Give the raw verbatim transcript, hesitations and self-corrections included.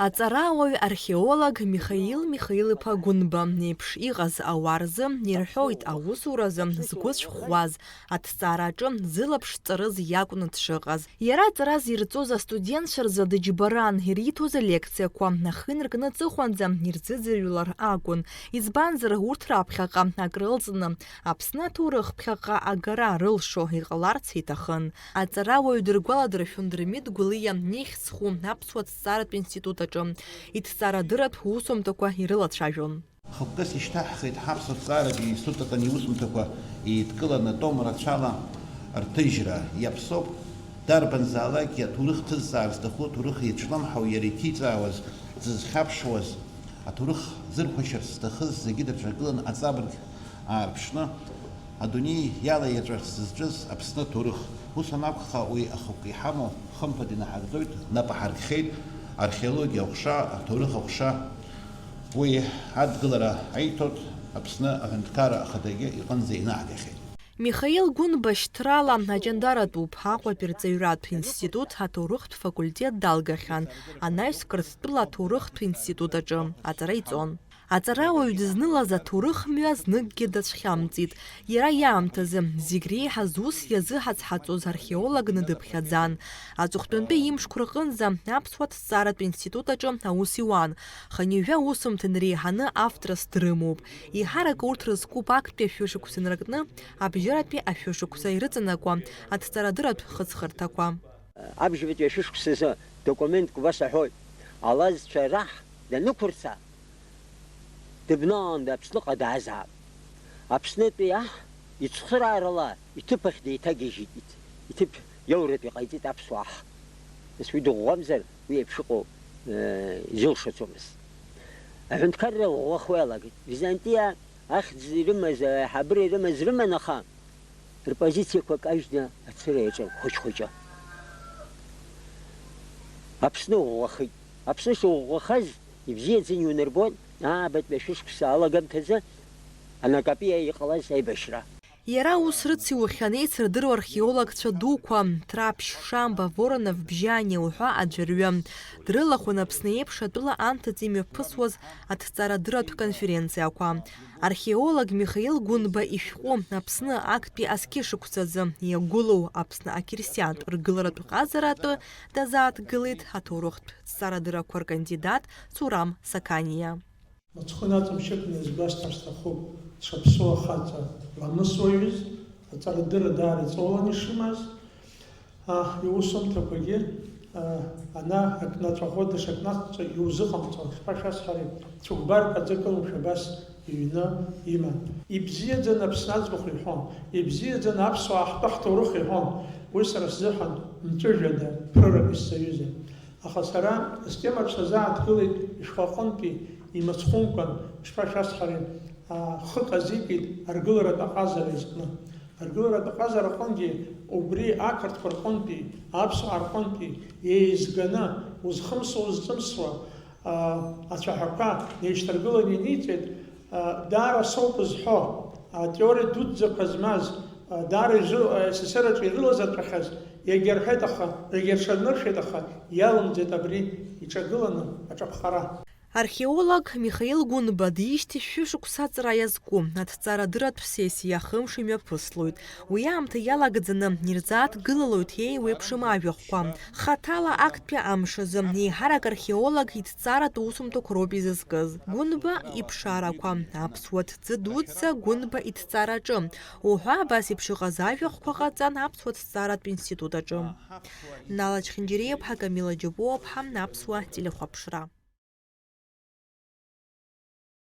Аҵарауаҩ археолог Михаил Михаил-иԥа Гәынба иеиԥш иҟаз ауаа рзы ирҳәоит аусуразы згәы цәхәуаз, аҭҵаараҿы зылаԥш ҵарыз иакәны дшыҟаз. Иара аҵара зирҵоз астудентцәа рзы дыџьбаран, ириҭоз алекциақәа ахы инаркны аҵыхәанӡа ирзыӡырҩлар акәын. Избанзар, урҭ раԥхьаҟа акрылҵны, Аԥсны аҭоурых ԥхьаҟа агара рылшо иҟаларц иҭахын. Аҵарауаҩ дыргәаладыршәон Дырмит Гәлиа ихьӡ зху аԥсуа ҭҵааратә институт аҿы иҭҵаарадырратә усумҭақәа ирылацәажәон. Хықәкыс ишьҭаҳхит ҳаԥсуа ҭҵааратә институт аҟны иусумҭақәа еидкыланы том рацәала рҭыжьра. Иаԥсоуп, дарбанзаалакгьы аҭоурых ҭызҵаар зҭаху, аҭоурых иацәлымҳау, иара иҭиҵаауаз, дзызхьаԥшуаз, аҭоурых зырхәашьарц зҭахыз зегьы дырҿагыланы аҵабырг аарԥшны, адунеи иалаиаҵәарц зызҿыз Аԥсны аҭоурых. Ус анакәха, уи ахықәкы иҳамоу, хымԥада инаҳагӡоит, нап аҳаркхьеит археологиа аҟәша, аҭоурых аҟәша. Уи адгылара аиҭоит, Аԥсны Аҳәынҭқарра Ахадагьы иҟынӡа инаагахьеит. Михаил Гәынба шьҭрала аҷандаратәуп, Аҟәатәи рҵаҩратә институт аҭоурыхтә факультет далгахьан, анаҩс Қырҭтәыла аҭоурыхтә институт аҿы аҵара иҵон. Аҵарауаҩ дызнылаз аҭоурых мҩа зныкгьы дацәхьамҵит. Иара иаамҭазы, зегь реиҳа зус иазыҳацҳаҵоз археологны дыԥхьаӡан. Аҵыхәтәантәи имшқәа рҟынӡа аԥсуа ҭҵааратә институт аҿы аус иуан. Хынҩажәа усумҭа инареиҳаны авторс дрымоуп. Еиҳарак урҭ рызкуп актәи ашәышықәса инаркны абжьаратәи ашәышықәса ирыҵанакуа аҭҵаарадырратә хыҵхырҭақәа. Абжьбатәи ашәышықәсазы документк убас аҳәоит, алазцәа раҳ данықәырца, дыбналанда Аԥсныҟа даазаап. Аԥснытәи аҳ ицхыраарала иҭыԥ ахь деиҭагьежьит, иҭ-, иҭыԥ иауратәы иҟаиҵеит аԥсуа аҳ. Нас уи дыӷәӷәамзар, уи еиԥш иҟоу, э, изылшаӡомызт. Аҳәынҭқарра ӷәӷәахо иалагеит. Византиа ахьӡ ирымаз, аиҳабыра ирымаз рыман, аха рпозициақәа кажьны ацыра иаҿын хәыҷ-хәыҷы. Аԥсны ӷәӷәахеит. Аԥсны шыӷәӷәахаз ибзиаӡаны иунарбон, аабатәи ашәышықәса алагамҭазы Анакапиа иҟалаз аибашьра. Иара ус рыциухьан еицырдыруа археологцәа дуқәа, Ҭраԥшь, Шамба, Воронов, Бжьани уҳәа аӡәырҩы. Дрылахәын Аԥсны еиԥш атәыла анҭыҵ имҩаԥысуаз аҭҵаарадырратә конференциақәа. Археолог Михаил Гәынба ишәҟәы Аԥсны актәи азқьышықәсазы иагәылоу Аԥсны ақьырсиантә ргыларатә ҟазара атәы дазааҭгылеит аҭоурыхтә ҭҵаарадыррақәа ркандидат Цурам Сақаниа. Мыцхәы наҵамшьыкны изгәасҭар сҭахуп, дшаԥсуа хаҵа ламысуаҩыз, аҵарадырра даара иҵоулан ишимаз, а, иусумҭақәагьы, а, ана акнаҵәахо, даҽакнаҵәҟьа иузыҟамҵо, шԥашәасҳәари, цәыкәбарк аӡы кылымшәо абас иҩны иман. Ибзиаӡаны Аԥсны аӡбахә иҳәон, ибзиаӡаны аԥсуаа ҳтәы ҳҭоурых иҳәон, уи сара сзыҳәан мҵәыжәҩада ԥрырак исзаҩызеит. Аха сара астемаҿ сазааҭгылеит ишәҟәы аҟынтәи имыцхәымкәан, ишԥашәасҳәари, а, хык азикит аргыларатә аҟазара изкны. Аргыларатә аҟазара аҟынгьы убри ақырҭқәа рҟынтәи, аԥсуаа рҟынтәи еизганы, узхымсуа-узҵымсуа, а, ацәаҳәақәа неишьҭаргыланы иниҵеит, а, даара соуп зҳәо, атеориа дуӡӡақәа змаз, а, даара изы-, а, СССР аҿы ирылазыртәахьаз, иагьарҳәеит, аха, иагьарҽаныршәеит, аха иалымҵит абри иҿагыланы аҿаԥхара. Археолог Михаил Гәынба диижьҭеи шәышықәса аҵра иазку аҭҵаарадырратә сессиа хымш имҩаԥыслоит. Уи аамҭа иалагӡаны ирзааҭгылалоит еиуеиԥшым ажәахәқәа. Хаҭала актәи амш азы еиҳарак археолог иҭҵааратә усумҭақәа роуп изызкыз. Гәынба иԥшаарақәа, аԥсуа ҭӡы дуӡӡа Гәынба иҭҵаараҿы уҳәа абас еиԥш иҟаз ажәахәқәа ҟаҵан Аԥсуа ҭҵааратә институт аҿы. Нала Чхинџьариаԥҳа, Камила Џьапуаԥҳа, Аԥсуа телехәаԥшра.